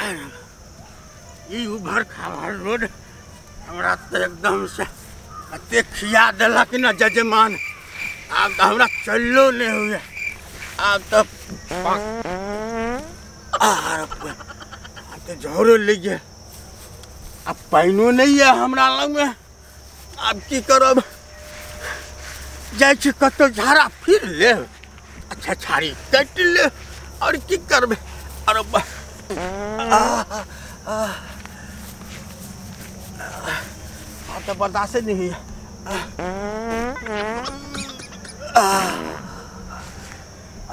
ई उभर खाभर रोड हमरा तऽ एकदम से एते खिया देलक ने जजमान, आब तऽ हमरा चललो नहि होइए। आब तऽ आब तऽ झोरो लागि गेल, आब पानिओ नहि यऽ हमरा लगमे। आब की करब, जाइ छी कतहु झाड़ा फिर लेब, अच्छा छाड़ी काटि लेब, आओर की करबै। अरे आब तऽ बर्दाश्ते नहि होइए।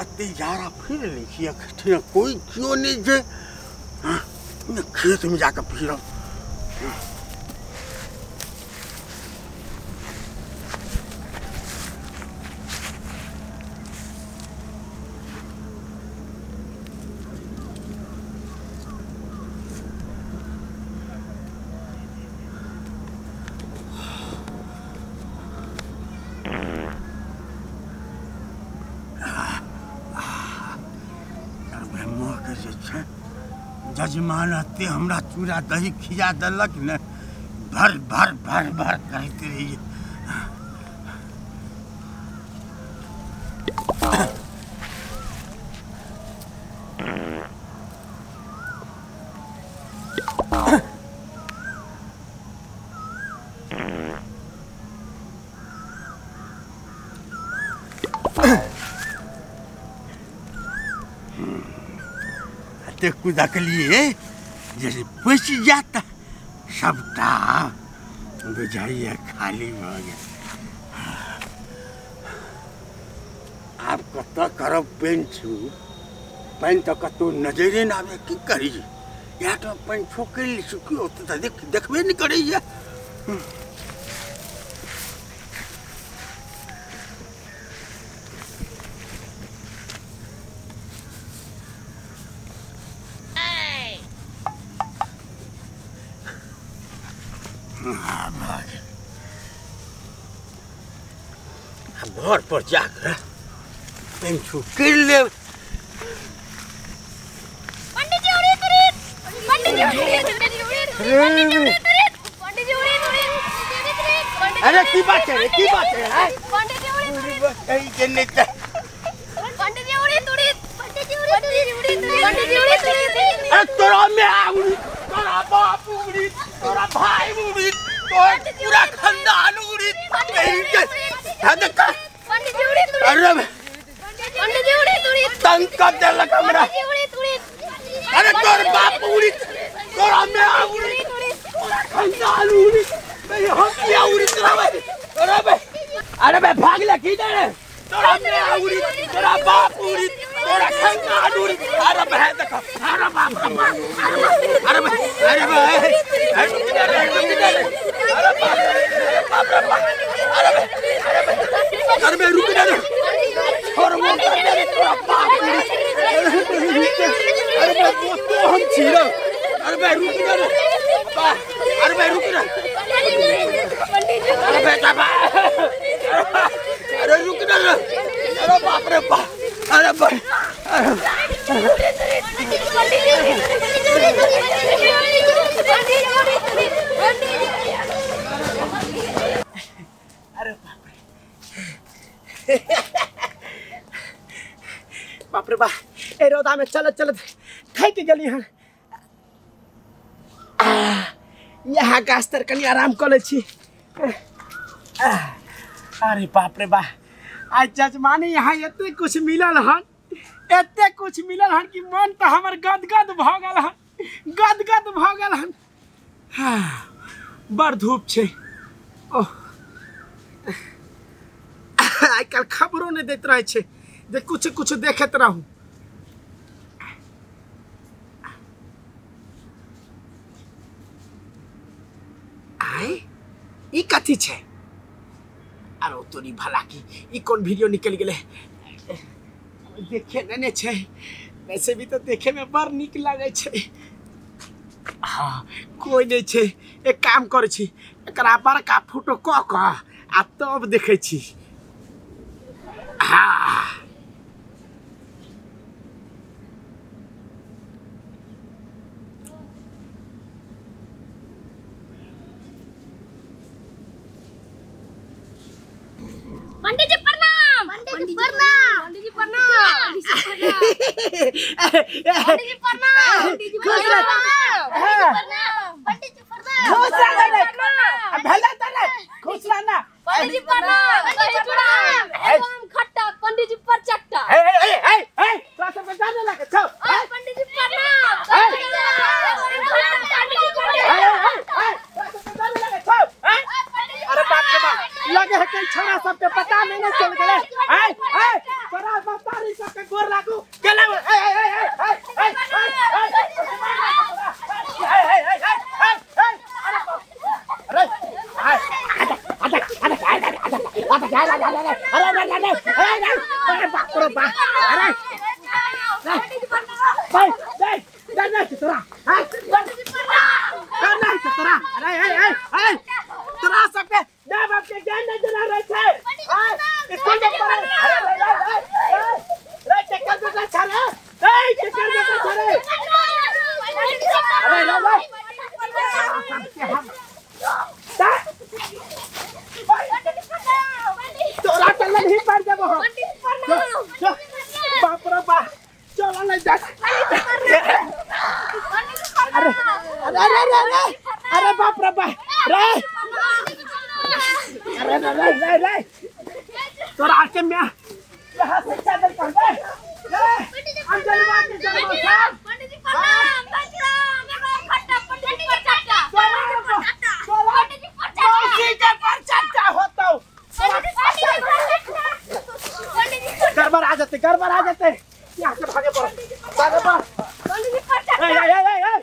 एते झाड़ा फिर लै छी, एखन कोइ केओ नहि छै, खेतमे जाकऽ फिरब। जजमान एते हमरा चूड़ा दही खिया देलक ने, भर भर भर भर करैत रहियै। कुदकलिए जे पचि जायत सबटा बुझाइए खाली भऽ गेल। आब कतऽ करब पानि छू, पानि तऽ कतहु नजरे नहि आबै, की करी। इएह तऽ पानि छोकि लै छी, केओ तऽ देखबे नहि करैए। घर पर जाकर पानि करि लेब। अरे की बात है, की बात है? अरे तोरा my उड़ी, तोरा बाप उड़ी, तोरा भाई उड़ी, तोरा पूरा खानदान उड़ी। अरे तंग कर देलक हमरा। अरे तोर बाप उड़ी, तोरा my उड़ी, तोरा खानदान उड़ी, हम किया उड़ी तोरा। अरे बे, अरे बे भाग ले किधर है? तोरा my उड़ी, तोरा बाप उड़ी, तोरा खानदान उड़ी। अरे बे देखो, अरे बाप रे बाप, अरे बे, अरे बे, अरे किधर है, किधर है? अरे बाप रे बाप रे बाप, अरे बे, अरे बे, अरे बे रुक जा रे, और वो कर दे तोरा बाप उड़ी। अरे बे वो तो हम छी रे। अरे बे रुक जा रे, अरे बे रुक जा, अरे बेटा बा, अरे रुक जा रे, अरे बाप रे बाप, अरे बे, अरे बाप रे बाप रे बाप, ए रौदा में चलत चलत थकि गेली हन। यहाँ गाछ तर कनि आराम कऽ लै छी। अरे बाप रे बाप, आज जजमानी यहाँ एते कुछ मिलल हन, एते कुछ मिलल हन कि मन तऽ हमर गदगद भऽ गेल हन, गदगद भऽ गेल हन। बड़ धूप छै। ओह, आइ काल्हि खबरो नहि दैत रहै छै जे कुछ कुछ देखैत रहू। आय ई कथी छै? अरे तोरी भला की ई कोन वीडियो निकलि गेलै, देखे नहि छै। वैसे भी तऽ देखे में बड़ नीक लगै छै। हाँ कोइ नहि छै, एक काम करै छी, एकरा बड़का फोटो कऽ कऽ आ तब देखै छी। हाँ पंडित जी प्रणाम। खुश रह। पंडित जी प्रणाम। खुश रह भला त खुश रहना। पंडित जी प्रणाम। पंडित जी प्रणाम। एगो खट्टा पंडित जी पर चट्टा। ए ए ए ए तोरा सब के जाने लगे छौ। पंडित जी प्रणाम। अरे बाप रे बाप, लगे है कई छोरा सब के पता नहीं चल गेले। ए ए तोरा बतारी सब के गोर लागू गेले। ए ए ए ए ए अरे अरे बाप रे बाप, अरे भाई दे दे तोरा तोरा अरे ए ए ए तोरा सब के ना बाप के ज्ञान नहीं जला रहे थे। स्कूल में पढ़े रे चक्कर देता छारे, ए चक्कर देता छारे। अरे ला ला सबके हम तोरा चल नहीं पड़ जाबो हम। बाप रे बाप, चल नहीं जा। अरे अरे अरे अरे अरे बाप रे बाप रे, अरे रे रे रे तोरा आके मैं यहाँ से चादर कर दे। हम जलवा के जलवा साहब। पंडित जी प्रणाम। खट्टा पंडित जी पर चट्टा। पंडित जी पर चट्टा। मौसी के पर चट्टा होता हूँ। गड़बड़ आ जाते, गड़बड़ आ जाते। यहाँ से भागे पड़ो, भागे पड़ो। पंडित जी पर चट्टा। ए ए ए ए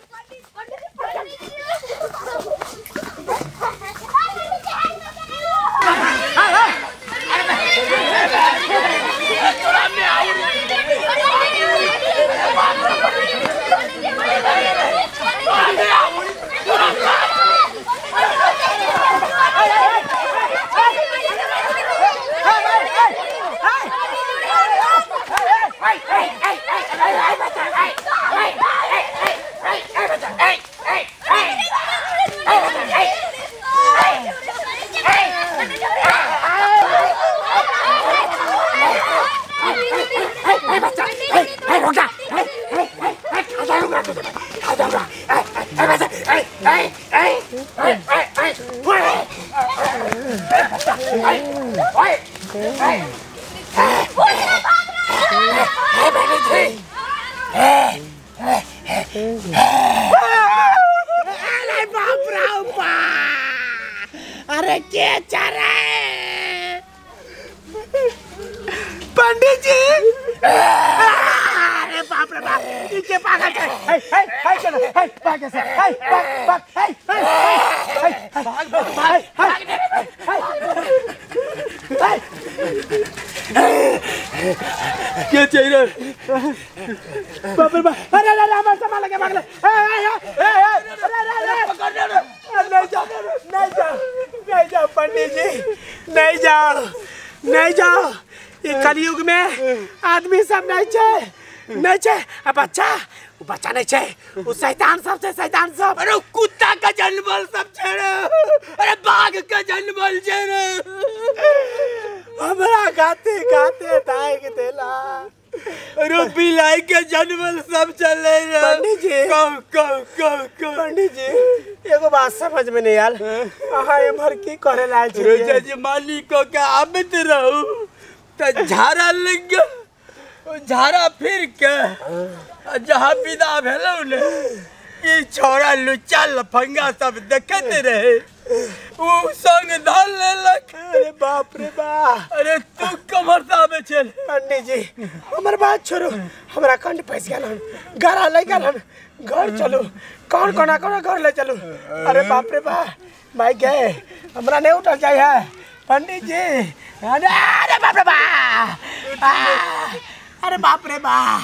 अरे बाप रे बाप, अरे क्या चल रहा है पंडित जी? अरे बाप रे बाप, ये पागल है। हे हे हे चलो, हे भाग से, हे भाग भाग, हे हे हे भाग भाग भाग, हे क्या चाहिए? बाप रे बाप, अरे अरे अरे संभाल के भाग ले। ए ए ए अरे अरे पकड़ ले। नहीं जाओ, नहीं जाओ, नहीं जाओ पंडित जी, नहीं जाओ, नहीं जाओ। ये कलयुग में आदमी सब नहीं छे, नहीं छे। अब बच्चा, वो बच्चा नहीं छे, वो शैतान सब छे, शैतान सब। अरे कुत्ता का जानवर सब छे रे, अरे बाघ का जानवर छे रे। हमरा गाते गाते दाग देला। अरे बिलाई के जानवर सब चले रे। पंडित जी कहो कहो कहो कहो। पंडित जी एगो बात समझ में नहीं आयल, अहाँ एम्हर की करे लायल छी? रोजा जी मालिक के आबत रहू त झाड़ा लग गया, झाड़ा फिर के जहाँ विदा भेलौ ने ई छोरा लुच्चा लफंगा सब देखत रहे, ऊ संग धर लेलक। अरे बाप रे बाप, अरे तू कमर से आबे छल। पंडित जी हमर बात छोड़ो, हमरा कंठ फंस गेल हन, गरा लग गेल हन, घर चलू, कौन कोना कोना घर ले चलू। अरे बाप रे बाप, माई गए, हमरा नहीं उठल जाय है पंडित जी। अरे अरे बाप रे बाप, अरे बाप रे बाप।